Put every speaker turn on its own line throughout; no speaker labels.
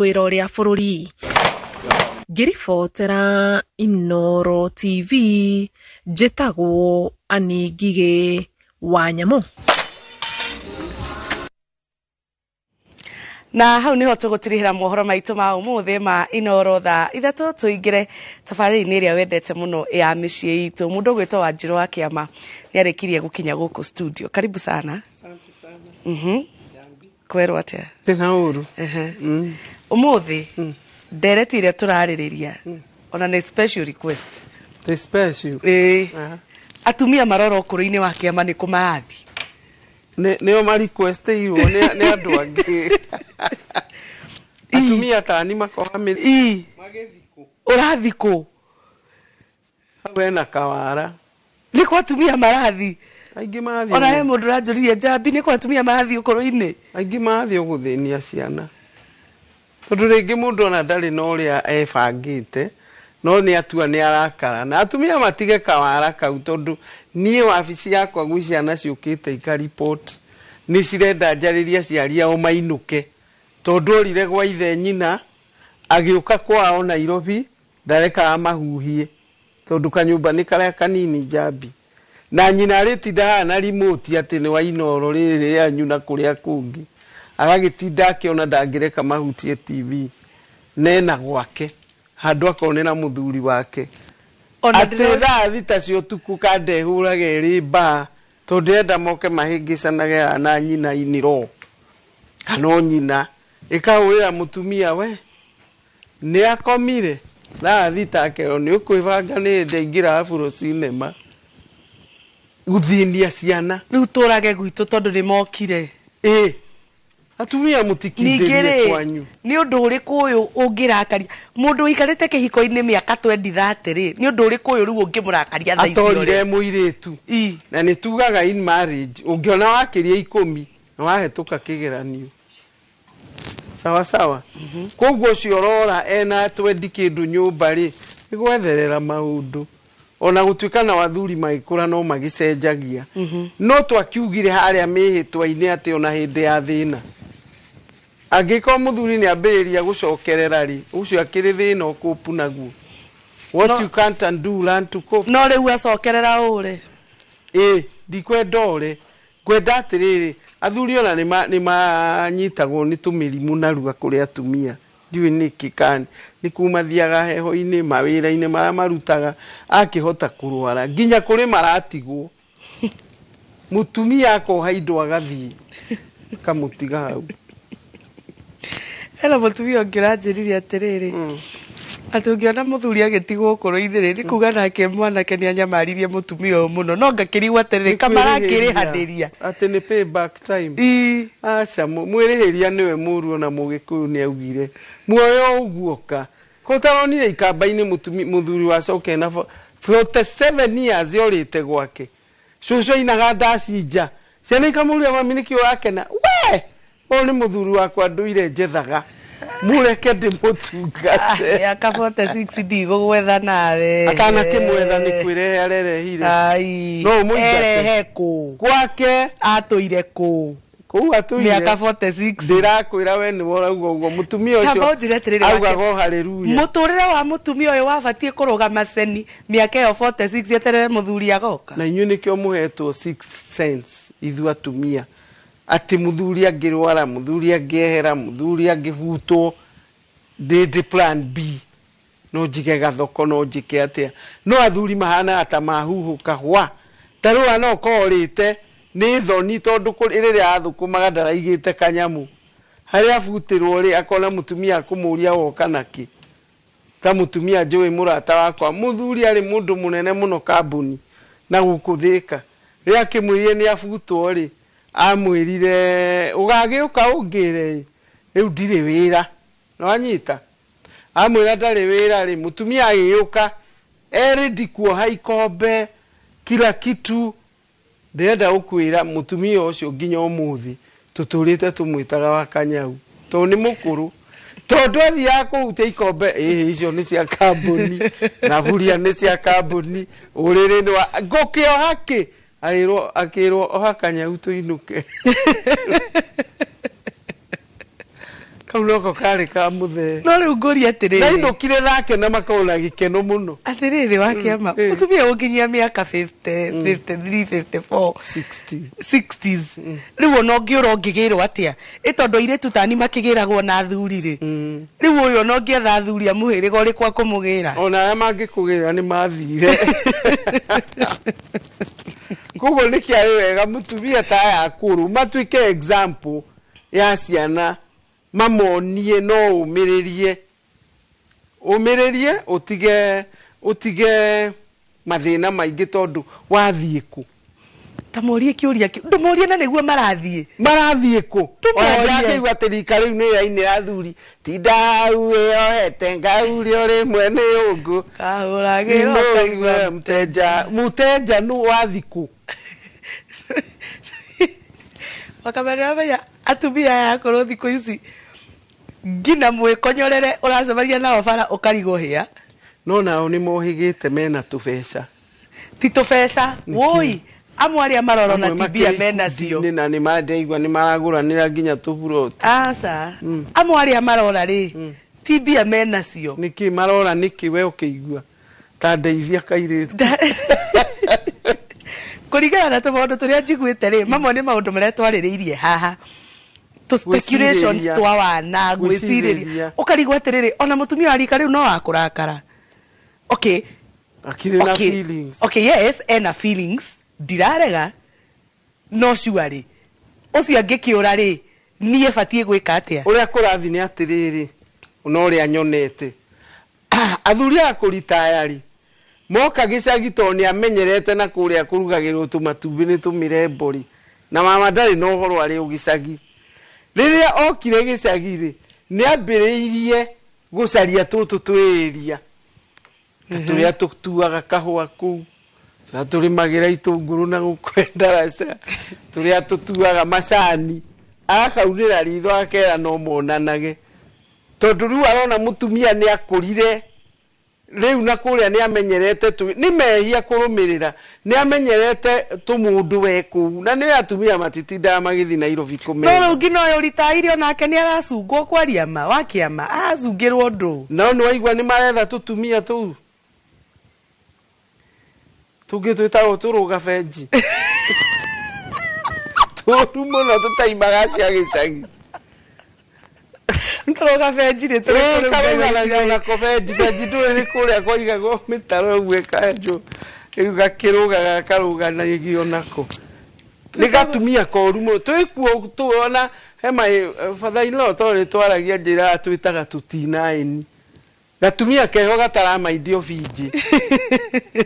Ithũĩro rĩa bũrũri. Ngĩribotera Inooro TV, njĩtagwo Annie Ngigĩ wa Nyamũ.
Na hau niho tũgũtirihĩra mohoro maitũ ma ũmũthĩ ma Inooro thaa 3, tũingĩre tabarĩra-inĩ ĩrĩa wendete mũno ya mĩciĩ itũ. Mũndũ ũgwĩtwo Wanjirũ wa Kĩama nĩ arĩkirie gũkinya gũkũ studio. Karibu sana.
Asante sana. Kwerwo
atĩa?
Ndĩna ũru.
Ũmũthĩ ndereti ĩrĩa tũrarĩrĩria ona nĩ special request.
The special.
Ĩĩ. Atumia marora ũkũrũ-inĩ wa Kĩama nĩ kũ marathiĩ?
Nĩo ma request-ĩirwo nĩ andũ angĩ. Atumia tani makoha
mĩtĩ. Ũrathiĩ kũ?
Hau hena kawara.
Nĩ kwa atumia marathiĩ.
Aingĩ marathiĩ.
Ona he mũndũ ũranjũririe njambi nĩ kwa atumia marathiĩ ũkũrũ-inĩ.
Aingĩ marathiĩ gũthĩnia ciana. Tondũ rĩngĩ mũndũ ona ndarĩ na ũrĩa ebangĩte, no nĩ atua nĩ arakara. Na atumia matige kawara kau tondũ niĩ wabici yakwa gwĩ ciana ciũkĩte ikaripoti. Nĩ cirenda njarĩrie aciari ao mainũke. Tondũ orire gwa ithe nyina, agĩũka kwao Nairobi, ndarekaga mahuhie. Tondũ kanyũmba nĩ karĩa kanini njambi. Na nyina arĩtinda haha na remote atĩ nĩ wa Inooro rĩrĩ rĩanyu na kũrĩa kũngĩ. Agagĩtinda akĩona ndangĩreka mahutie TV. Nena gwake. Handũ akonera mũthuri wake. Atĩ thaa 6 cia ũtukũ kandehũraga ĩrĩ mbaa. Tondũ ndĩrenda moke mahĩngĩcanage haha na nyina inĩro. Kana o nyina. Ĩkahũrĩra mũtumia we. Nĩ akomire. Thaa 6 akerwo nĩ ũkwĩbanga nĩ hĩndĩ aingĩra Afro Cinema. Gũthĩnia ciana.
Rĩu tũrage gwitũ tondũ nĩ mokire.
Ĩĩ. Atumia mũtikindĩrie kwanyu.
Nĩ ũndũ ũrĩkũ ũyũ ũngĩrakaria mũndũ ũikarĩte kĩhiko-inĩ mĩaka 20 rĩ, nĩ ũndũ ũrĩkũ ũyũ rĩu ũngĩmũrakaria thaa ici?
Atorire mũirĩtu. Na nĩ tugaga in marriage ũngĩona wakĩria 10 na wahĩtũka kĩgeranio. Sawa sawa. Koguo ũcio ũrora ena 20 kĩndũ nyũmba rĩ, nĩ gwetherera maũndũ. Ona gũtuĩka na athuri magĩkũra no magĩcenjagia. No twakiugire harĩa mĩhĩtwa-inĩ atĩ ona hĩndĩ ya thĩna. Angĩkorwo mũthuri nĩ ambĩrĩria gũcokerera rĩ, ũcio akĩrĩ thĩna ũkũpu naguo. What you can't undo, learn to cope.
No rĩu acokerera ũre.
Ĩĩ, ndikwenda ũre. Ngwenda atĩrĩrĩ, athuri ona nĩ manyitagwo nĩ tũmĩrimũ narua kũrĩ atumia. Ndiũĩ nĩkĩ kana nĩ kuma thiaga heho-inĩ, mawĩra-inĩ marĩa marutaga, akĩhota kũrwara nginya kũrĩ maratigwo. Mũtumia akoha indo agathiĩ akamũtiga hau.
Hena mũtumia ũngĩ ũranjĩrire atĩrĩrĩ, atĩ ũngĩona mũthuri agĩtigwo ũkũrũ-inĩ rĩ, nĩ kuga nake mwanake nĩ anyamaririe mũtumia ũyũ mũno, no ngakĩrigwo atĩrĩrĩ, kamarakĩrĩhanĩria
atĩ nĩ payback time. Aca, mwĩrĩhĩria nĩwe mũru ona mũgĩkũyũ nĩ augire muoyo ũguoka. Ko ũtaronire ikamba-inĩ mũthuri wacoke na 47 years yorĩte gwake. Cũcũ ainaga ndaci nja. Ciana ikamũria mami nĩkĩ ũrakena? We! Ũyũ nĩ mũthuri wakwa ndũire njethaga. Mũreke ndĩmũtungate.
Mĩaka 46 ndigũgwetha nawe.
Atanakĩmwetha nĩ kwĩrehe arerehire.
Ai.
No ũmũingate.
Erehe kũ?
Gwake.
Atũire kũ?
Kũu atũire.
Mĩaka 46.
Ndĩrakwĩra we nĩwe ũrauga ũguo. Mũtumia ũcio
Tamba ũnjĩre atĩrĩrĩ,
augaga o hallelujah.
Mũtũrĩre wa mũtumia ũyũ wabatiĩ kũrũgama ceni mĩaka ĩyo 46 eterere mũthuri agoka.
Na inyuĩ nĩkĩo mũhetwo sixth sense ithuĩ atumia. Atĩ mũthuri angĩrwara, mũthuri angĩehera, mũthuri angĩhutwo, ndĩ plan B. No njige gathoko, no njĩke atĩa. No athuri mahanaga ta mahuhũka hwa. Ta rĩu no ũkorwo ũrĩte nĩ thoni tondũ rĩrĩa athũkũmaga ndaraigĩte kanyamũ. Harĩa abutirwo rĩ, akona mũtumia akũmũria woka nakĩ. Ta mũtumia njũĩ mũrata wakwa, mũthuri arĩ mũndũ mũnene mũno kambuni na gũkũ Thĩka. Rĩrĩa akĩmwĩrire nĩ abutwo rĩ, amwĩrire ũgagĩũka ũngĩre ĩ, rĩu ndirĩ wĩra. Nĩwanyita? Amwĩra ndarĩ wĩra rĩ, mũtumia agĩũka erĩ ndikuoha ikombe kila kitu. Ndĩrenda gũkwĩra mũtumia ũcio nginya ũmũthĩ tũtũrĩte tũmwĩtaga wa kanyau tondũ nĩ mũkũrũ. Tondũ athiaga kũhutia ikombe, ĩhĩ icio nĩ cia kambuni, thaburia nĩ cia kambuni, ũrĩrĩ nĩ wa ngũkĩoha kĩ? Arĩrwo, akĩrwo oha kanyau tũinũke. Kau noko karĩ ka mũthee.
No rĩu ngũria atĩrĩrĩ.
Ndainũkire nake na makorwo na gĩkeno mũno.
Atĩrĩrĩ wa kĩama, mũtumia ũnginyia mĩaka 50, 53, 54,
60.
60s, rĩu ona ũngĩũra ũngĩgĩrwo atĩa? Ĩ tondũ airĩtu tani makĩgĩragwo na athuri rĩ, rĩu ũyũ ona ũngĩetha athuri a mũhĩrĩga ũrĩkũ akũmũgĩra?
Ona arĩa mangĩkũgĩra nĩ mathire. Koguo nĩ kĩarĩ wega mũtumia ta aya akũrũ matuĩke example ya ciana, mamonie no ũmĩrĩrie, ũmĩrĩrie, ũtige mathĩna maingĩ tondũ wathiĩ kũ?
Ta morie kĩũria kĩu, ndũmorie na nĩguo marathiĩ.
Marathiĩ kũ?
Ndũmorie.
Ona ndĩrakĩigua atĩ rika rĩu nĩ rĩrainĩra athuri, tinda hau wĩyohete ngauri o rĩmwe nĩ ũngũ.
Kahũragĩra ũkaigua
mteja. Mteja nũ wathiĩ kũ?
Wakamera ũramenya atumia aya akũrũ thikũ ici nginya mwĩkonyorere ũracemania nao bara ũkarigwo hĩa.
No nao nĩ mohĩgĩte mena tũbeca.
Ti tũbeca, woi, amwe arĩa marora na
Amwe
tibia
makĩrĩ
mena cio.
ikundi-inĩ na nĩ mandeigua nĩ maragũranĩra nginya tũburoti.
Aca, amwe arĩa marora rĩ, ti mbia mena cio.
Nĩkĩ marora nĩkĩ we ũkĩigua ta ndeithia kairĩtu?
Kũringana na tũmaũndũ tũrĩa njiguĩte rĩ, mamwe nĩ maũndũ marĩa twarĩrĩirie haha, tũ speculations
Gwĩcirĩria.
twa wana, gwĩcirĩria.
Gwĩcirĩria.
Ũkarigwo atĩrĩrĩ, ona mũtumia wa rika rĩu no wakũrakara. Okay.
Akĩrĩ na
Okay.
feelings.
Okay, yes, ena feelings, ndirarega, no surely ũcio angĩkĩũra rĩ, niĩ batiĩ gwĩka atĩa?
Ũrĩa kũrathiĩ nĩ atĩrĩrĩ, na ũrĩa nyonete athuri aya kũritaya rĩ, moka gĩcagi tondũ nĩ amenyerete na kũrĩa kũrugagĩrwo tũmatumbĩ nĩ tũmĩrembo rĩ, na mama ndarĩ na ũhoro arĩ o gĩcagi. Rĩrĩa okire gĩcagi rĩ, nĩ ambĩrĩirie gũcaria tũtũ twĩria ta tũrĩa tũtuaga kahũa kũu, tũrĩa tũrĩmagĩra itũngũrũ na gũkũ ndaraca, tũrĩa tũtuaga macani, agakaunĩra ritho akera no monanage, tondũ rĩu arona mũtumia nĩ akũrire rĩu na kũrĩa nĩ amenyerete nĩ mehia kũrũmĩrĩra, nĩ amenyerete tũmũndũ we kũu, na nĩ atumia matitindaga magĩthiĩ Nairobi kũmenya.
No rĩu nginya ũyũ ũritaire onake nĩ aracungwo kwaria ma wa kĩama, aracungĩrwo ũndũ.
No nĩ waigua nĩ maretha tũtumia tũu tũngĩ twĩtagwo tũrũga benji tũru mũno tũtaimaga cia gĩcagi.
Tũrũga benji nĩ tũrĩkũ rĩu
Karũganagia nako benji, benji ndũĩ nĩ kũrĩa kwaigagwo mĩtaro ũguo ĩkenjwo, rĩu gakĩrũgaga karũganagio nako. Nĩ gatumia koru mũno twĩkuo tuona he my father in law tondũ twaragia njĩra twĩtaga tũtinaĩni. Gatumia keho gataramaindio binjĩ.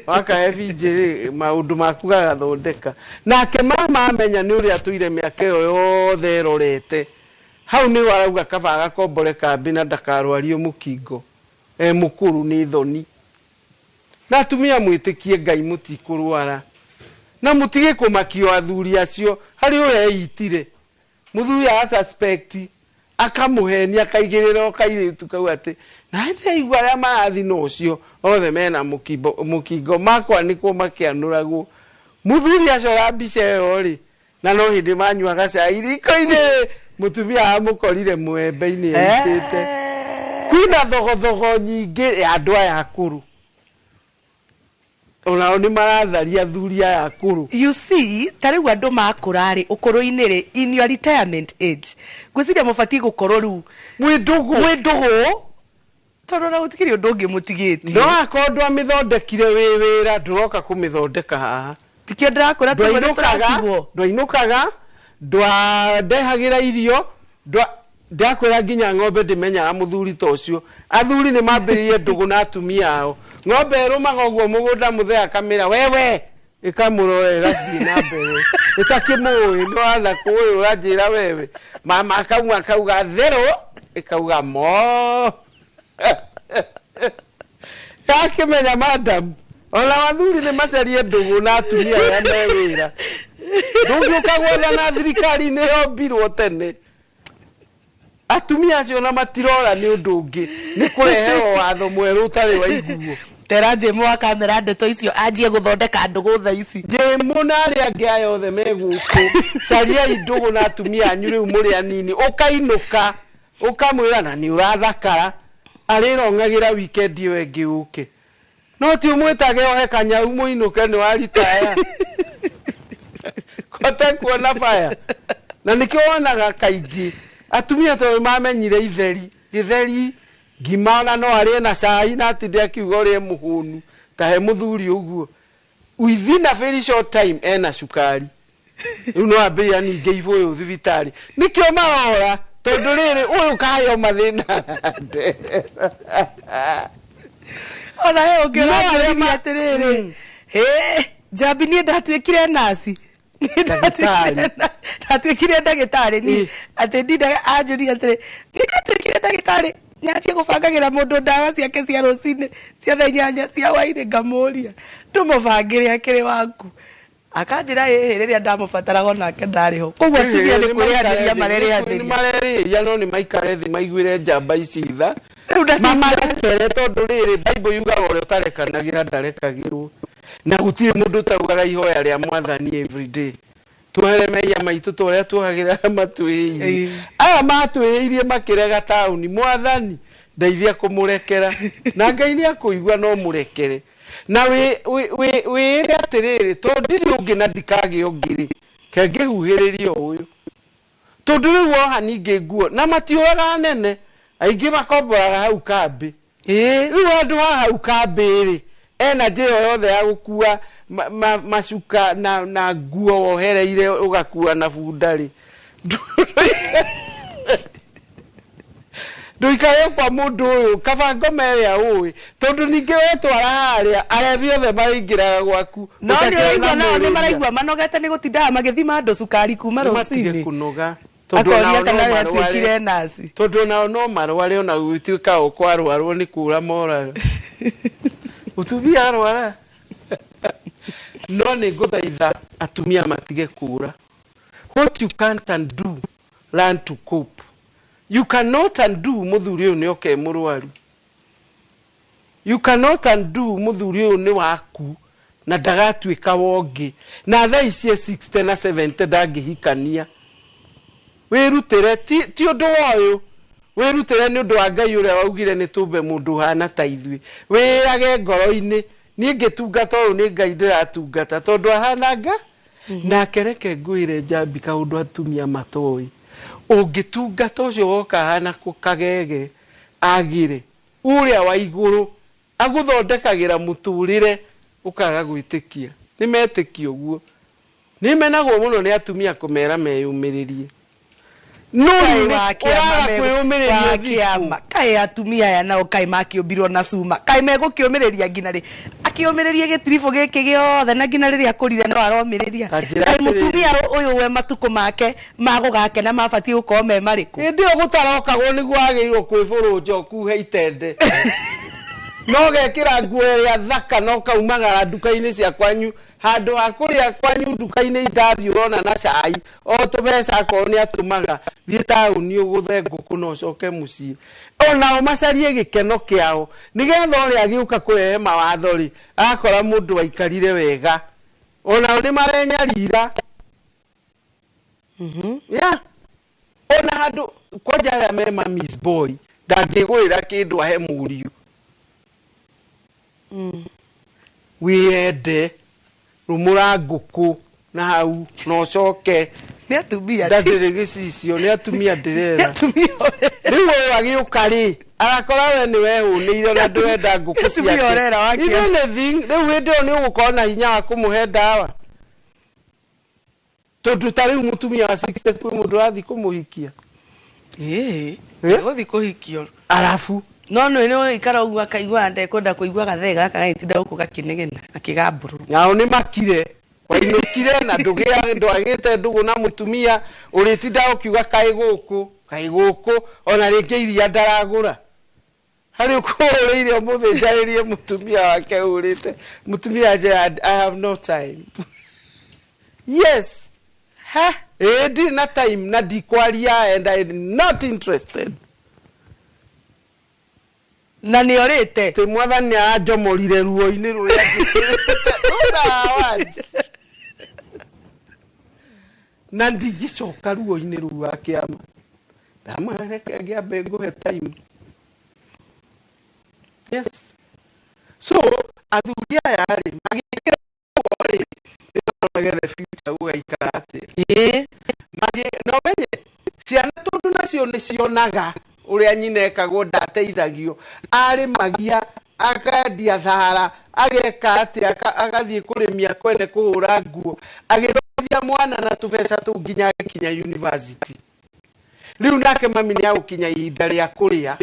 Wakahe binjĩ rĩ, maũndũ maku gagathondeka. Nake mama amenya nĩ ũrĩa atũire mĩaka ĩyo yothe erorete. Hau nĩ arauga kaba agakombore kambĩ na ndakarwario mũkingo. E mũkũrũ nĩ thoni. Na atumia mwĩtĩkie Ngai mũtikũrwara. Na mũtige kũmakio athuri acio harĩ ũrĩa eitire. Mũthuri a suspect akamũhenia akaigĩrĩra o kairĩtu kau atĩ na ndĩraigua arĩa marathiĩ na ũcio othe mena mũkingo makwa nĩkuo makĩanũragwo. Mũthuri acora mbica ĩyo rĩ, na no hĩndĩ manyuaga cai riko-inĩ, mũtumia amũkorire mũembe-inĩ aitĩte. Kwĩna thogothogo nyingĩ ya andũ aya akũrũ. Onao nĩ maratharia athuri aya akũrũ.
You see, ta rĩu andũ makũra rĩ, ũkũrũ-inĩ rĩ, in your retirement age, ngwĩciria mũbatiĩ gũkorwo rĩu
mwĩ ndũgũ.
Mwĩ ndũgũ, tondũ ona gũtikĩrĩ ũndũ ũngĩ mũtigĩtie.
No akorwo ndwamĩthondekire wĩ wĩra, ndũroka kũmĩthondeka haha.
Tikio ndĩrakũra tũmwe nĩ tũratigwo.
Ndwainũkaga, ndwandehagĩra irio, ndakwĩra nginya ng'ombe ndĩmenyaga mũthuri ta ũcio. Athuri nĩ mambĩrĩirie ndũgũ na atumia ao. Ng'ombe ĩrũmaga ũguo mũgũnda mũthee akamĩra wewe, ĩkamũrora ĩgathiĩ na mbere. Ĩtakĩmũĩ, nĩ watha kũĩ ũranjĩra wewe. Mama akauma akauga therũ, ĩkauga mo. Gakĩmenya madam, ona athuri nĩ macarie ndũgũ na atumia arĩa me wĩra. Ndũngĩũka gwethana thirikari nĩ yombirwo tene. Atumia acio na matirora nĩ ũndũ ũngĩ, nĩ kũreherwo watho mwerũ ũtarĩ waiguo.
Tera Jĩmũ wa kamera ndeto icio anjie gũthondeka ndũgũ thaa ici.
Jĩmũ na arĩa angĩ aya othe me gũkũ, cariai ndũgũ na atumia anyu rĩu mũrĩ anini, ũkainũka Ũkamwĩra na nĩ ũrathakara arĩrong'agĩra weekend ĩyo ĩngĩ ũke. No ti ũmwĩtage ohe kanyau mũinũke nĩ waritaya. Kote kuona baya. Na nĩkĩo wonaga kaingĩ atumia tondũ mamenyire itheri gĩtheri ngima ona no arĩe na cai na atinde akiuga ũrĩa e mũhũnu ta he mũthuri ũguo, within a very short time ena cukari. Rĩu no ambĩrĩria ningĩ ibũyũ thibitarĩ. Nĩkĩo marora tondũ rĩrĩ ũyũ kaheo mathĩna.
Ona he ũngĩ
No arĩa
ũranjũririe atĩrĩrĩ, hĩ njambi, niĩ ndatuĩkire naci. Niĩ
Ndagĩtarĩ.
Ndatuĩkire ndagĩtarĩ niĩ. Atĩ ndindaga anjũria atĩrĩ, niĩ ndatuĩkire ndagĩtarĩ nyanjie gũbangagĩra mũndũ ndawa ciake cia rũcinĩ, cia thaa 8, cia hwainĩ. Ngamũria ndũmũbangĩre akĩrĩ waku, akanjĩra ĩhĩ rĩrĩa ndamũbataraga onake ndarĩ ho. Koguo atumia nĩ kwĩrĩhanĩria marerĩhanĩria.
Marerĩhĩria, no nĩ maikare thĩ maiguĩre njamba ici tha.
Rĩu
mamarekere tondũ rĩrĩ Bible yugaga ũrĩa ũtarekanagĩra ndarekagĩrwo, na gũtirĩ mũndũ ũtaugaga ihoya rĩa mwathani everyday, tuohere mehia maitũ ta ũrĩa tuohagĩra arĩa matwĩhĩirie. Aya matwĩhĩirie makĩrega taũni, mwathani ndeithia kũmũrekera, na Ngai nĩ akũigua no mũrekere na wĩĩre atĩrĩrĩ, tondũ ndirĩ ũngĩ na ndikagĩa ũngĩ rĩ, kengĩhuhĩrĩria ũyũ, tondũ rĩu woha ningĩ nguo na matiũraga nene, aingĩ makomboraga hau kambĩ. Rĩu handũ ha hau kambĩ rĩ, ena njĩra yothe ya gũkua macuka na nguo wohereire ũgakua na bunda rĩ, ndũikare kwa mũndũ ũyũ, kaba ngoma ĩrĩa ũĩ, tondũ ningĩ wetwara harĩa arebi othe marĩingĩraga gwaku.
No nĩ
ũtakĩona
ũraigua nao nĩ
mũrĩria.
Maraigua manogete nĩ gũtindaga magĩthima andũ cukari kuma
Nĩmatige
rũcinĩ.
kũnoga tondũ
Akoria
onao no
kana we
marware.
atuĩkire naci.
Tondũ onao no marware, ona gũtuĩka o kwarwarwo nĩ kũra moraga mũtumia arwara. No nĩ ngũthaitha atumia matige kũra. What you can't undo, learn to cope. You cannot undo mũthuri ũyũ nĩ oke mũrwaru. You cannot undo mũthuri ũyũ nĩ waku na ndagatuĩka wongĩ, na thaa ici e 60 na 70 ndangĩhikania. Wĩrutĩre, ti ũndũ wa ũyũ, wĩrutĩre nĩ ũndũ wa Ngai ũrĩa waugire nĩ tũmbe mũndũ ũhana ta ithuĩ. Wĩrage ngoro-inĩ, niĩ ngĩtungata ũyũ nĩ Ngai ndĩratungata tondũ ahana nga nake. Reke ngwĩre njambi kaũndũ atumia matoĩ, ũngĩtungata ũcio woka ahana kagege agĩre ũrĩa wa igũrũ agũthondekagĩra mũtũrĩre ũkaga gwĩtĩkia. Nĩ metĩkia ũguo, nĩ menagwo mũno nĩ atumia kũmera meyũmĩrĩrie, no
Kaĩ
rĩu
wa
ũraga
kĩama
kwĩyũmĩrĩria
wa
ũthiĩ
kĩama, kaĩ atumia aya nao kaĩ makĩũmbirwo na cuma, kaĩ megũkĩũmĩrĩria nginya rĩ? Akĩũmĩrĩrie gĩtiribũ gĩkĩ gĩothe na nginya rĩrĩa akũrire no aromĩrĩria.
Ta njĩra
Kaĩ
atĩrĩrĩ.
Mũtumia ũyũ we matukũ make ma gũgakena mabatiĩ gũkorwo me marĩkũ?
Hĩndĩ ĩyo gũtarokagwo nĩguo wagĩrĩirwo kwĩbũrũnja ũkuhe itende no gekĩra nguo ĩrĩa thaka no kaumagara nduka-inĩ cia kwanyu, handũ ha kũrĩa kwanyu nduka-inĩ indathi ũrona na cai o tũbeca akorwo nĩ atũmaga, thiĩ taũni ũgũthe ngũkũ na ũcoke mũciĩ. Onao macarie gĩkeno kĩao nĩgetha ũrĩa agĩũka kũrehe mawatho rĩ, akora mũndũ aikarire wega. Onao nĩ marenyarira, yeah. Ona handũ kwanja arĩa me mami's boy ndangĩgũrĩra kĩndũ ahe mũriũ. Wĩyende, rũmũra ngũkũ na hau na ũcoke.
Nĩ atumia.
Ndandirĩ gĩcicio, nĩ atumia
Nĩ
ndĩrera.
Atumia.
Rĩu ũyũ agĩũka rĩ, agakora we nĩ wehũnĩire na ndũrenda ngũkũ
Atumia
ciake.
ũrera wa
If
kĩama.
anything, rĩu hĩndĩ ĩyo nĩ ũgũkorwo na hinya wa kũmũhe ndawa, tondũ ta rĩu mũtumia wa 60 kwĩ mũndũ ũrathiĩ kũmũhikia.
Ĩĩ.
Eh?
Gũthiĩ kũhikio.
Arabu
No nĩ nĩ ikara ũguo akaigua ndekwenda kũigua gathee gaka gagĩtinda gũkũ gakĩnegena gakĩgambũrũra.
Nao nĩ makire wainũkire na ndũgĩa ndwagĩte ndũgũ na mũtumia ũrĩtinda ũkiuga kaĩ gũkũ, kaĩ gũkũ, ona rĩngĩ iria ndaragũra harĩ ũkũhũrĩire ũmũthĩ njarĩrie mũtumia wake ũrĩte mũtumia anjĩra, "I have no time." Yes.
Ha.
Ĩĩ, ndirĩ na time na ndikwaria and I'm not interested.
Na nĩ orĩte.
Atĩ mwathani nĩ aranjomorire ruo-inĩ rũrĩa njĩkĩrĩte. Those are our words. Na ndingĩcoka ruo-inĩ rũu wa kĩama. Ndamwĩra reke ngĩambe ngũhe time. Yes, so athuri aya rĩ, magĩkĩra ũguo rĩ, nĩ marorage the future gũgaikara atĩa. Na ũmenye ciana tondũ nacio nĩ cionaga ũrĩa nyina ekagwo, ndateithagio, arĩmagia, akendia thara, ageka atĩa, agathiĩ kũrĩmia kwene, kũhũra nguo, agĩthomithia mwana na tũbeca tũu nginya agĩkinya university. Rĩu nake mami nĩ agũkinya ihinda rĩa kũrĩa,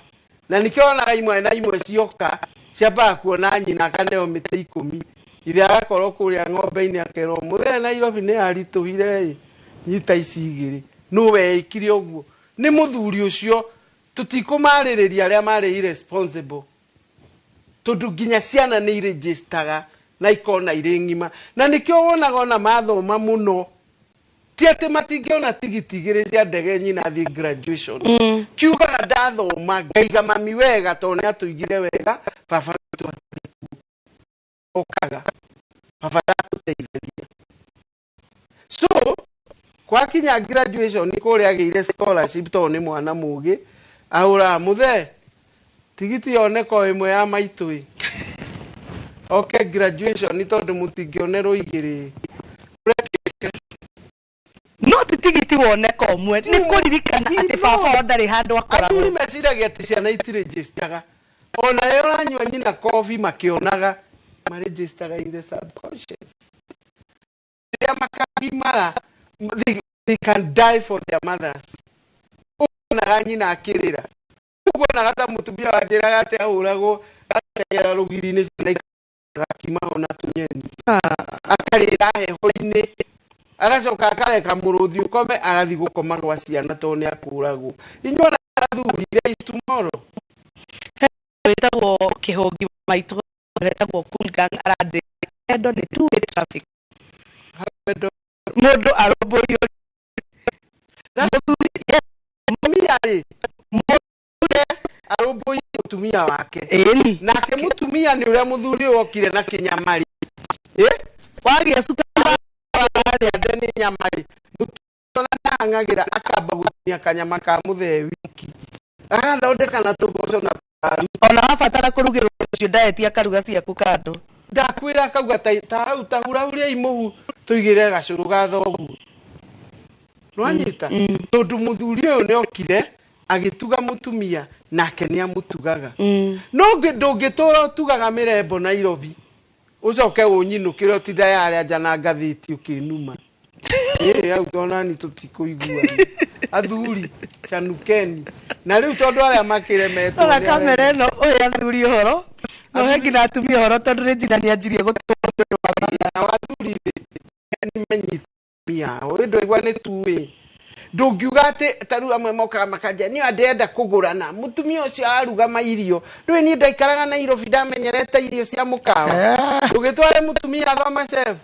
na nĩkĩo onaga imwe na imwe cioka ciambaga kuona nyina akaneo mĩtĩ 10, ithe agakorwo kũrĩa ng'ombe-inĩ, akerwo mũthee Nairobi nĩ aritũhire ĩ, nyita ici igĩrĩ. Nũ weĩkire ũguo? Nĩ mũthuri ũcio. Tũtikũmarĩrĩria arĩa marĩ irresponsible, tondũ nginya ciana nĩ iregistaga na ikona irĩ ng'ima, na nĩkĩo wonaga ona mathoma mũno ti atĩ matingĩona tigiti 2 cia ndege nyina athiĩ graduation. Kiugaga ndathoma ngaiga mami wega, tondũ nĩ atũigire wega, baba witũ atarĩ kuo, okaga baba ndatũteithagia. So gwakinya graduation kũrĩa agĩire scholarship, tondũ nĩ mwana mũgĩ, ahũraga mũthee tigiti yoneka o ĩmwe ya maitũ ĩ, oke graduation, tondũ mũtingĩonerwo 2.
No ti tigiti woneka ũmwe, nĩ kũririkana atĩ baba wao ndarĩ handũ akoragwo.
Athuri meciragia atĩ ciana itiregistaga, ona rĩrĩa ũranyua nyina kobi makĩonaga, maregistaga in the subconscious. Rĩrĩa makagimara, they can die for their mothers. Ũkuonaga nyina akĩrĩra, ũkuonaga ta mũtumia wanjĩraga atĩ ahũragwo, agateng'era rũgiri-inĩ, ciana gakima ona tũnyeni, akarĩra heho-inĩ, agacoka akareka mũrũthi ũkome, agathiĩ gũkoma gwa ciana tondũ nĩ akũragwo. Inyuĩ ona athuri, there is tomorrow.
Wĩtagwo kĩhũngi maitũ wetagwo Cool Gang aranjĩra wendo nĩ two way traffic.
Wendo.
Mũndũ arũmbũiyo mũthuri, yes.
Mũtumia rĩ, mũthuri arũmbũiye mũtumia wake.
Ĩni.
Nake mũtumia nĩ ũrĩa mũthuri ũyũ okire na kĩnyamari.
Wagĩa cukari.
Arĩa nde nĩ nyama rĩ, mũtumia ona ndahang'agĩra, akamba gũtinia kanyama ka mũthee wiki, agathondeka na tũmboco na tũwaru.
Ona wabatara kũrugĩrwo ũcio diet, akaruga ciaku kando.
Ndakwĩra, akauga ta hau ta hurahuriai mũhu tũigĩrĩre gacũrũ ga thoguo. Nĩwanyita? Tondũ mũthuri ũyũ nĩ okire agĩtuga mũtumia, nake nĩ amũtugaga. No ndũngĩtũra ũtugaga mĩrembo Nairobi, ũcoke ũnyinũkĩre ũtinda yarĩa nja na ngathĩti ũkĩnuma. Ĩ hau tonani tũtikũiguana. Athuri, chanukeni. Na rĩu tondũ arĩa makĩremetwo
Ona
nĩ
kamera ĩno, ũhe athuri ũhoro na ũhe nginya atumia ũhoro, tondũ Regina nĩ anjirie gũtũra.
Nao athuri rĩ, nĩ menyita atumia ao. Ĩ ndwaigua nĩ tuĩ ndũngiuga atĩ ta rĩu amwe mokaga makanjia niĩ ndĩrenda kũgũrana mũtumia ũcio aruga mairio. Ndũĩ niĩ ndaikaraga Nairobi, ndamenyerete irio cia mũkawa. Ndũgĩtware mũtumia athome chef.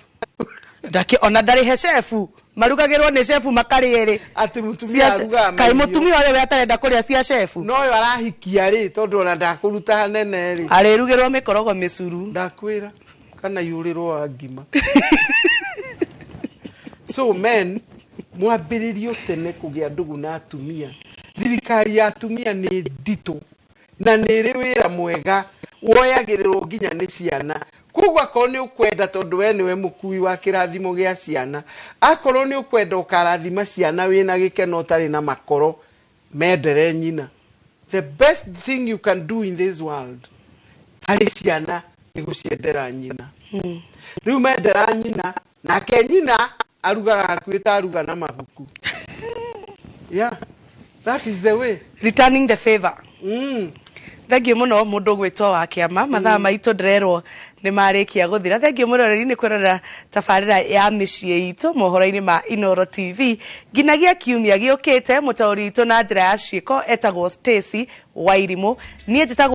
Ndakĩ ona ndarĩhe chefu, marugagĩrwo nĩ chefu makarĩa ĩrĩ.
Atĩ mũtumia arugaga
kaĩ
mairio.
Mũtumia ũyũ we atarenda kũrĩa cia chefu.
No ũyũ arahikia rĩ, tondũ ona ndakũruta hanene rĩ,
arĩrugĩrwo mĩkorogo mĩcuru.
Ndakwĩra kana yũrĩrwo wa ngima. So men, mwambĩrĩrio tene kũgĩa ndũgũ na atumia. Thirikari ya atumia nĩ nditũ na nĩ ĩrĩ wĩra mwega woyagĩrĩrwo nginya nĩ ciana. Koguo akorwo nĩ ũkwenda, tondũ we nĩwe mũkui wa kĩrathimo gĩa ciana, akorwo nĩ ũkwenda ũkarathima ciana wĩna gĩkeno ũtarĩ na makoro, mendere nyina. The best thing you can do in this world harĩ ciana nĩ gũciendera nyina. Rĩu mendera nyina, nake nyina arugaga hakuhĩ ta aruga na mabuku. Yeah, that is the way.
Returning the favor. Thengiũ mũno mũndũ ũgwĩtwo wa kĩama. Mathaa maitũ ndĩrerwo nĩ marĩkia gũthira. Thengiũ mũroreri nĩ kwĩrorera tabarĩra ya mĩciĩ itũ mohoro-inĩ ma Inoro TV nginagia kiumia gĩũkĩte. Mũtaũri witũ na njĩra ya ciĩko etagwo Stacy Wairimũ, niĩ njĩtagwo